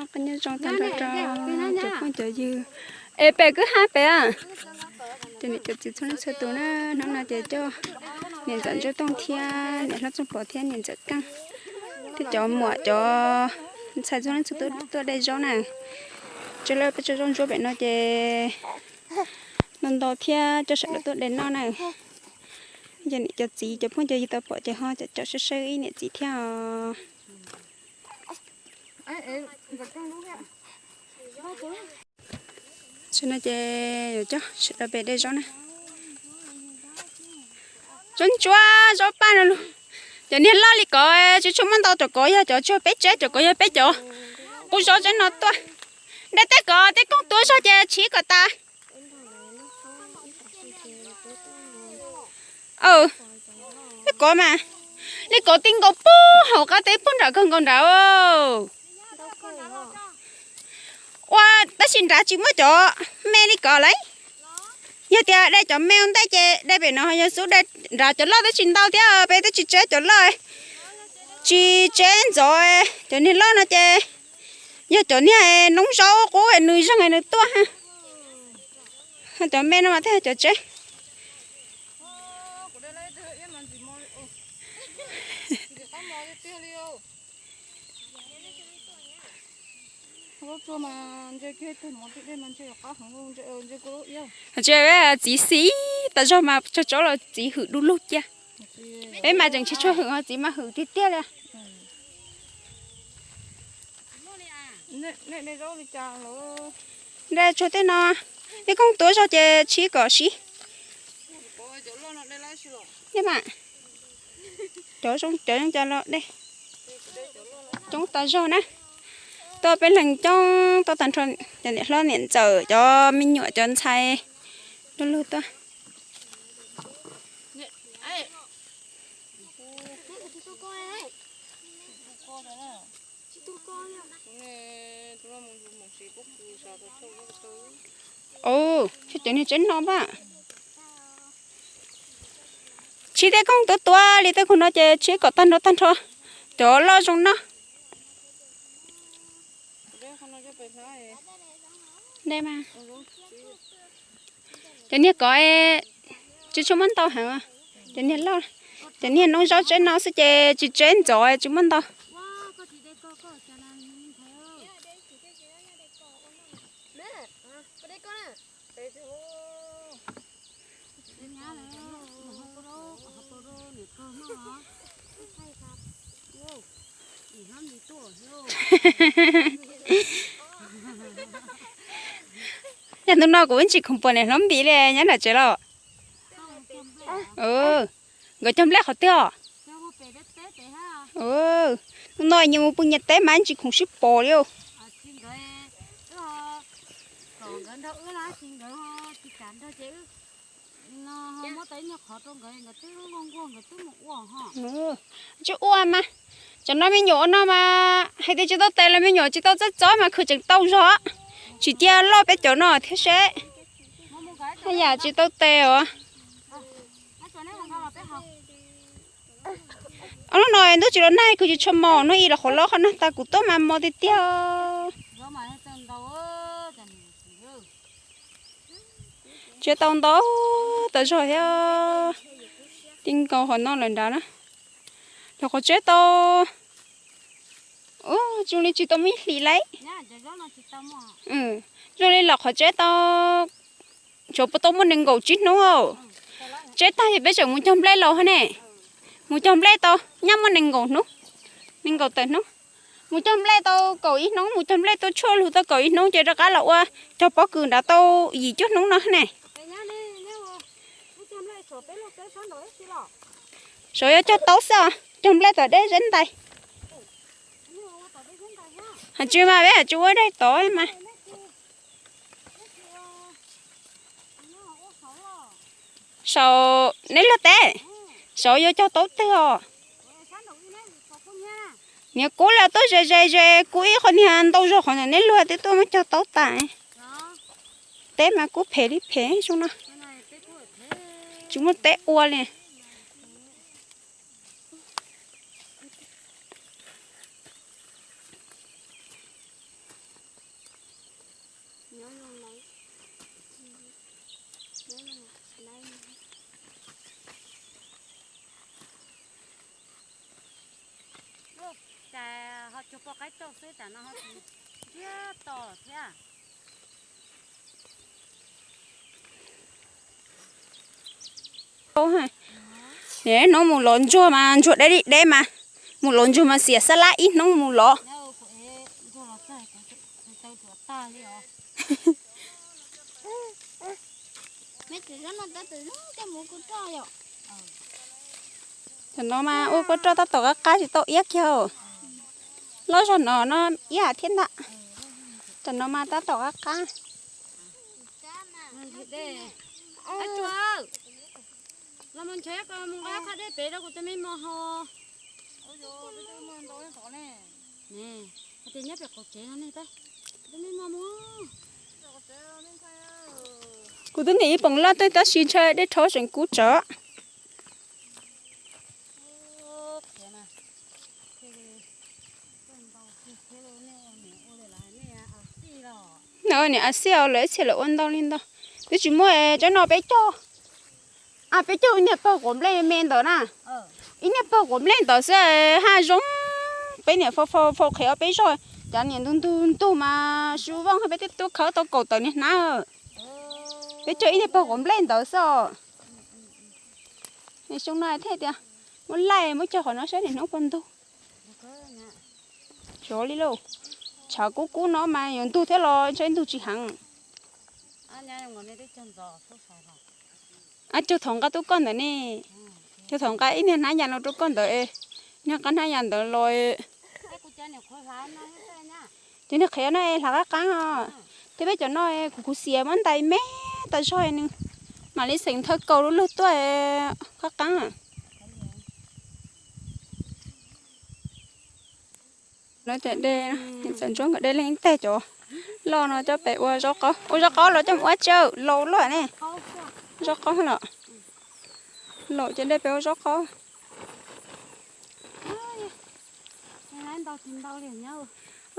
Qab nyob zoo tag nrho rau cov phooj cov ywg es pem kwj ha pem. Cov niam cov txiv txhua leej txhua tus na, hnub no ces coj niam ntxawm Ntsuab Tooj thiab niam hlob Txooj Pov thiab niam ntxawm Keej thiab cov muam cov ntxhais txhua leej txhua tus tuaj de zaub na. Tso lawv peb tso zaub ntsuab pem no ces no ntau thiab coj sawv daws tuaj de noj na. Cov niam cov txiv cov phooj cov ywg tau pom ces ho cov cov sawb sawb ib niam txiv thiab os. Tam sim no ces yuav coj sawv daws pem de zaub na. Zaub ntsuab zaub paj no los, cov niag loj li ko tsis tshua muaj ntau, cov ko yog cov tsis yog peb tsev, cov ko yog peb cov qub zaub tsev no tuaj. De tej ko tej kooj tuav zog ces tshib kom tas. Li ko mas, li ko ti nkaus puag hauv qab teb puag nram kawg nkaus nrad. Ua tab sis nrad tsis muaj cov me li ko lawm. Yog tias de cov me ua ntej ces de pem no, yog xub de nrad cov loj twb tsis ntau thiab, peb twb tsis tseb cov loj, tsis tseb ntxov. Cov niag loj no ces yog cov niag noob zaub qub nws zeeg nws tuaj. Cov me no mas thiaj cov tseb. Tsis, txiv xis tas zog mas tso tsob los txiv hwm du lug cia. Peb mas tseem tsis tshua hwm, ho txiv mas hwm tiag tiag li. Nraj tsuag tej no, tej kooj tuav zog ces tshib kom siv. Cov zoo cov los de coob tas zog na. Tuaj peb leeg coob, tuaj tag nrho cov niam hlob niam ntxawm cov me nyuam cov ntxhais du lug tuaj. Cov niag tseb no pab, tshib tej kooj tuav tuav li tej kooj no ces tshib kom tag nrho tag nrho, cov loj zoo noj. Cov niag ko tsis tshua muab ntau heev, cov niag loj, cov niag noob zaub tseb no xwb ces tsis tseb ntxov tsis muab ntau. Yog hnub no kuv ib ntsis khoom pom niam hlob Npis li nyob nram tsev los. Nkawd cog nplej qhov twg os? Hnub no nyias mus pw nyias teb mas ib ntsis khoom sib pom li. Tsis ua mas, cov no me nyuam ua no mas hais tias tsis tau tes los me nyuam tsis tau txob txob mas khwv tseem tau zog, tsis cia loj peb cov no thiab seb. Haj yam tsis tau tes os. Ob hnub no ntuj tsis los nag, khwv tsis tshua mos, hnub ib los qhov loj qhov nag tas kuv tuaj mas mos tiag tiag. Tseb tau ntau tas zog thiab, ti nkaus qhov no lawm nrad na. Los qhov tseb tau, zoo li tsis tau muaj ib hlis lauj. Zoo li los qhov tseb tau, tsuas puas tau muaj nees nkaum tsib hnub. Tseb tag ces peb tseem mus cog nplej los hab ne. Mus cog nplej tau nyaj muaj nees nkaum hnub, nees nkaum tawm hnub. Mus cog nplej tau kaum ib hnub, mus cog nplej tau tshuaj lug tau kaum ib hnub ces rov qab los ua cog pob kws nrad tau yim cuaj hnub no ne. Saum yuav cog taub xwb os, cog nplej tom deb zeb ntais. Has tsis mas peb has tsis ua daim tod mas. Saum neb luag teb, saum yuav cog taub twg os? Niag kub li tuaj ze ze ze kub ib qho niag ntau zog qhov ntawm neb luag twb tuaj muab cog taub tas. Teb mas kub phem li phem zoo no, tsis muaj teb ua li. Cas ho tsuag poj qaib rauj xwb, tam no ho tsis ntsiag to thiab. Hnub mus lov ntsuag mas ntsuag deb li deb mas, mus lov ntsuag mas xiam xab lab ib hnub mus lov. Tam no mas ua kua roj tab tom qab qab tsis tau iab kiag. Loj zog no no iab thiab ntag. Tam no mas tab tom qab qab. Los mus ntshe mus nqa qhov dej pem rau kuv tus me mos ho. Nyob pem qaum tsev no ne. Kuv twb niam ib poom loj tej tab sis ntshai dej rhaub tseem kub tsawv. No niam a xij lawv ib txhia lawv ua ntau li ntau. Twb tsis muaj, tsob no peb cog, peb cog ib niag pawg quav nplej me ntawd na. Ib niag pawg quav nplej ntawd xwb haj zoo. Peb niam faus faus qhwv ob peb zog, cov niam ntug ntug ntug mas su vooj, peb twb tuaj khawb tau kaum tawm niag hnab. Peb cog ib niag pawg quav nplej ntawd xwb os. Xyoo no thiaj tias muab laij muab cog qhov no saib niaj hnub puas ntug. Xyov li lauj, tshav kub kub no mas yuav ntug thiab los ntshe ntug tsis heev. Ab, cog thaum nqa tuaj koj ntawd ne, cog thaum nqa ib niag hnab ya no rau koj ntawd, niag qab hnab ya ntawd los. Ces niag qhiav no es hlav qab qab os. Thiab peb cov no kuv kuv xiav muab ntais me tas zog nws mam li xeem thawj kaus lub lug tuaj qab qab. No ces de, txawm ntsuab nkawd de leej teg cov loj no coj pem ua zaub qaub, ua zaub qaub los coj mus ua tsi, laus luaj ne. Zaub qaub los, laus ces de pem ua zaub qaub.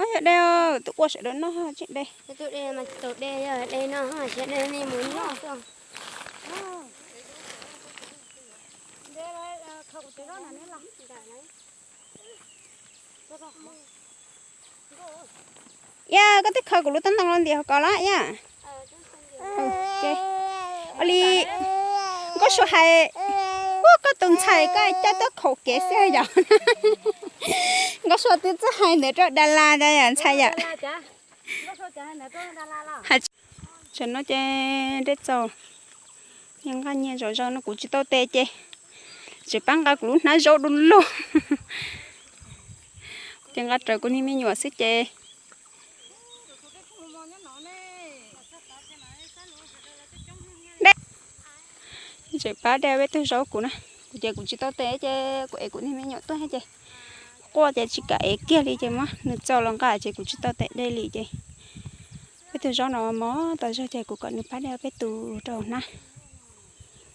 Yog de, tus ua sawv daws noj tseem de. Yog koj twb khaws kuv lub tab ntoo los ntiav hauv ko los yog? Ua li, Nkauj Sua hais, ua koj tus ntxhais koj coj tuaj khaum kev xwb yom. Nkauj Sua twb txawj hais ntawd rau Dalas ntag yom ntxhais yom. Tam no ces dej txaus, nyias nqa nyias zom zaws no kuv tsis tau tes ces tseem pab nqa kuv lub hnab zaub du lug. Ces nqa raws kuv niag me nyuam xwb ces. Tseem pab de peb tug zaub kuv na, kuv ces kuv tsis tau tes ces kuv ev kuv niag me nyuam tuaj ces quaj ces tsis kam ev kiag li ces muab nws txo los nqa ces kuv tsis tau tes de li ces peb tug zaub no mos tas zog ces kuv kom nws pab de peb tus rau hnab.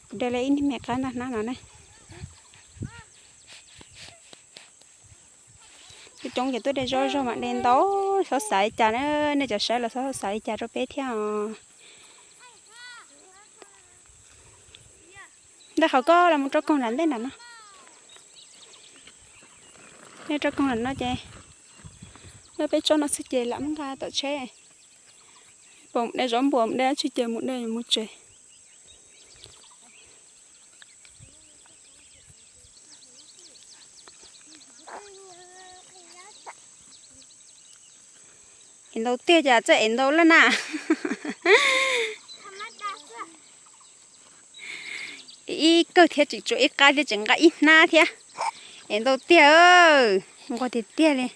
Kuv de li ib niag me qab ntag hnab no na. Coob coob ces tuaj de zaub zog mam de ntau, txhob xav li cas na, nej cov saib los txhob xav li cas rau peb thiab os. Ntawm qhov koj los mus rau koog nram ntej nram no. Nej rau koog nram no ces, lawv peb tsob no xwb ces lam muab nqa tom tsheb. Pom de zaub npua mus de dab tsi ces mus de mus tsev. Ev ntau tiag cas txawj ev ntau lawm na. Ib kawg thiab tseem tshuav ib qab thiab tseem nqa ib hnab thiab. Ev ntau tiag, nquag tiag tiag li.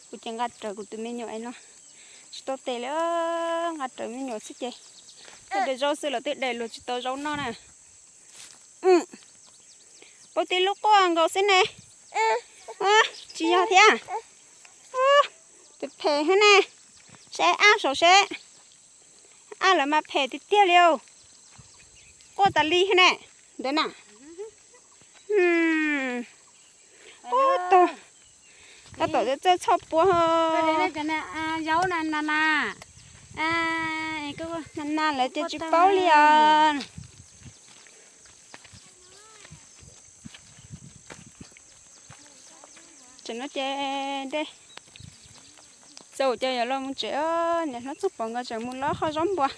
Kuv ces nqa raws kuv tus me nyuam no, tsis tau tes li, nqa raws me nyuam xwb ces. Twb de zaub xwb los twb de luag tsis tau zaub noj na. Pab tib lub quaj nkaus xwb ne. Tsis yog thiab. Phem phem thiab ne. Seb ab saum seb. Ab lawv mas phem tiag tiag li. Quaj tas li thiab ne. Ntawd na. Quaj tag. Tab tom txawj txhoj puab. Nas nas lawv ces tsis paub li os. Tam no ces dej txaus ces yuav los mus tsev. Niam hlob Txooj Pov nkawd tseem mus lob qhov zaub npua.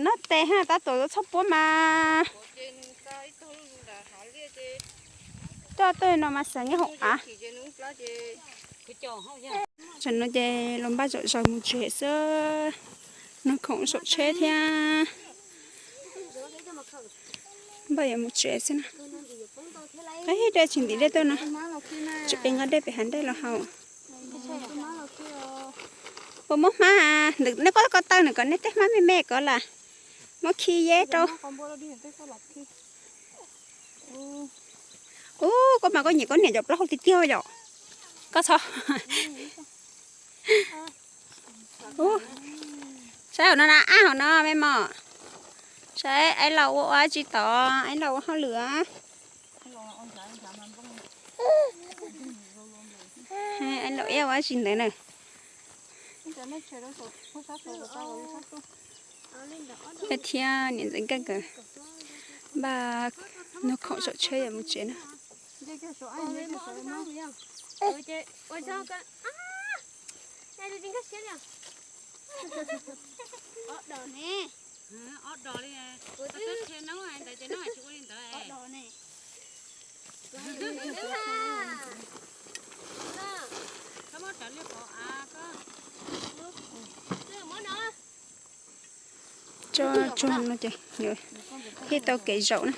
Noj tes ha, tab tom txhoj puab mas. Coj tuaj no mas xav nyob hauv av. Tam no ces los npaj zom zaws mus tsev xwb. Nag khoom saum tsheb thiab. Npaj yuav mus tsev xwb na. Qab dej tsis ntim dej tuaj no, tsis pes nqa dej pem hav dej los haus. Puas muab hmab? Nej koj ko taw nws kom nej tej hmab me me ko las muab khi yeb rau. Ub, koj mas koj nyiam koj niam cov plaub hau tiag tiag yom. Koj txhob. Ub, saib hauv no na, ab hauv no me mom. Saib aib laus ua ua tsi tod, aib laus ua hauj lwm. Aib laus ua tsi ntawd na. Peb thiab niam ntxawm Nkaj nkawd npaj nag khoom saum tsheb yuav mus tsev na. Tso tsuag no ces thiaj tau kev zaum na.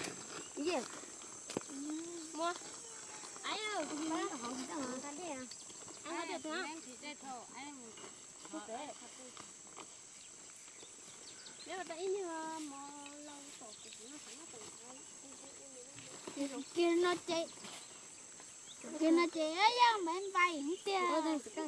Kiag no ces, kiag no ces yog npais npais tiag.